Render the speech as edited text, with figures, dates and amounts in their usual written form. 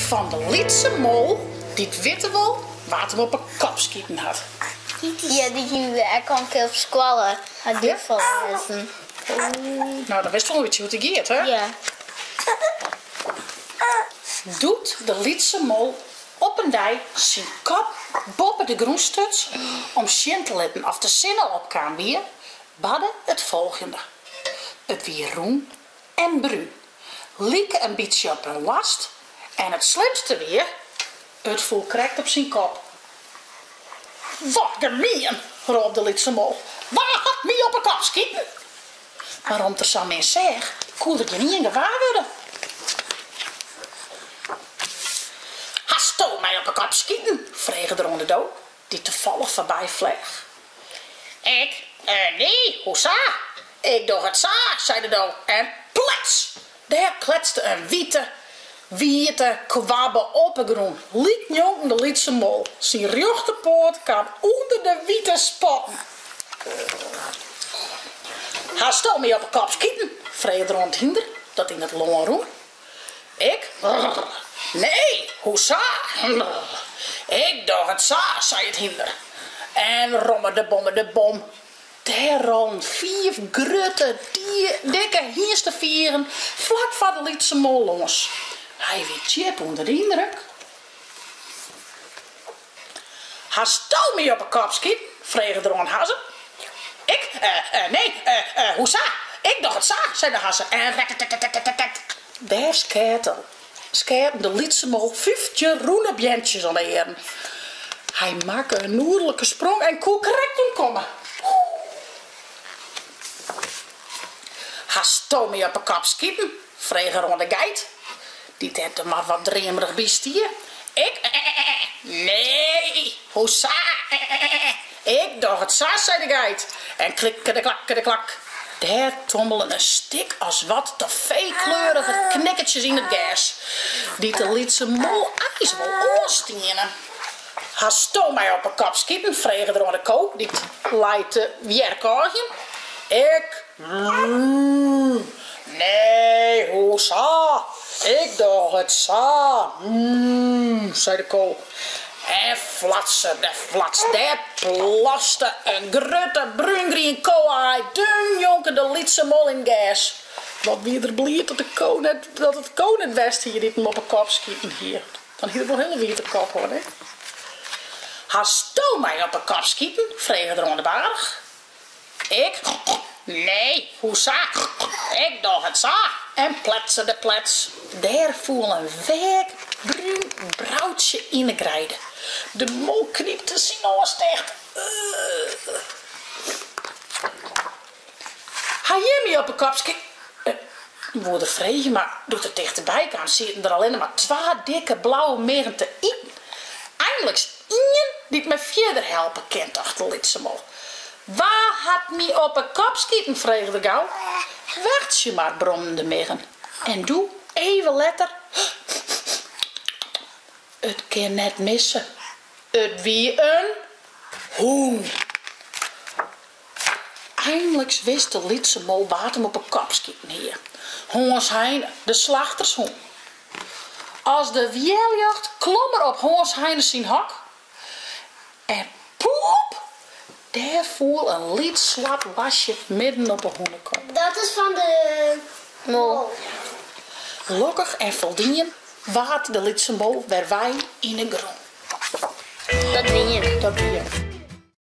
Fan de lytse mol dy't witte wol wa't him op 'e kop skiten hat. Ja, dy hiene we ek al in kear op skoalle. Ha ik foarlêzen. No, dan witst wol in bytsje hoe't it giet, hè? Ja. Doe't de lytse mol op in dei syn kop boppe de grûn stuts om sjen te litten oft de sinne opkaam wie, barde it folgjende. It wie rûn en brún, like in bytsje op in woarst en it slimste wie, it foel krekt op syn kop. Wat gemien! rôp de lytse mol. Wa hat my op 'e kop skiten? Mar om't er sa min seach, koe er gjinien gewaar wurde. Hasto my op 'e kop skiten? frege er oan de do, dy't tafallich foarby fleach. Ik? Nee, hoesa? Ik doch it sa, sei de do en plets! Dêr kletste in wite, wiete kwabbe op 'e grûn, lyk njonken de lytse mol. Syn rjochterpoat kaam ûnder de wiete spatten. Hasto my op 'e kop skiten? frege er oan it hynder dat yn it lân rûn. Ik? Nee, hoesa? Ik doch it sa, sei it hynder. En rommedebommedebom, dêr rollen fiif grutte, dikke hynstefigen flak foar de lytse mol lâns. Hy wie djip ûnder de yndruk. Hasto my op 'e kop skiten? frege er oan hazze. Ik? Nee, hoesa? Ik doch it sa, sei de hazze en rettetettetettet. Dêr skeaten de lytse mol 15 rûne beantsjes om 'e earen. Hy makke in nuodlike sprong en koe krekt ûntkomme. Hasto my op 'e kop skiten? frege er oan de geit, dy't dêr der mar wat dreamerich by stie. Ik? Nee, hoesa? Ik doch it sa, sei de geit en klikkedeklakkedeklak, dêr tommelen in stik as wat toffeekleurige knikkertsjes yn it gers, dy't de lytse mol eins wol oanstiene. Hasto my op 'e kop skiten? frege er oan de ko, dy't lei te wjerkôgjen. Ik? Nee, hoesa? Ik doch it sa, sei de ko. En flatser de flats, dêr plaste in grutte brúngrien kowe-aai deun njonken de lytse mol yn it gers. Wat wie er bliid dat de ko net, dat it ko net west hie dy't him op 'e kop skiten hie. Dan hie er wol hiele wiete kop hân, hè. Hasto my op 'e kop skiten? frege er oan de baarch. Ik? Nee, hoesa? Ik doch it sa! En pletser de plets, dêr foel in weak brún broutsje yn 'e greide. De mol knypte syn noas ticht. Ha jim my op 'e kop ski. Woe er freegje, mar doe't er tichterby kaam sieten der allinne mar twa dikke blauwe miggen te iten. Einliks ien dy't my fierder helpe kin, tocht de lytse mol. Wa hat my op 'e kop skiten? frege er gau. Wachtsje mar, bromden de miggen. En doe, even letter, it kin net misse, it wie in hûn. Einliks wist de lytse mol wa't him op 'e kop skiten hie, Hâns Heine, de slachtershûn. As de wjerljocht klom er op Hâns Heine syn hok en poep, dêr foel in lyts swart woarstje midden op 'e hûnekop. Dat is fan de mol. Lokkich en foldien waard de lytse mol wer wei yn 'e grûn. Dat wie him. Dat wie him.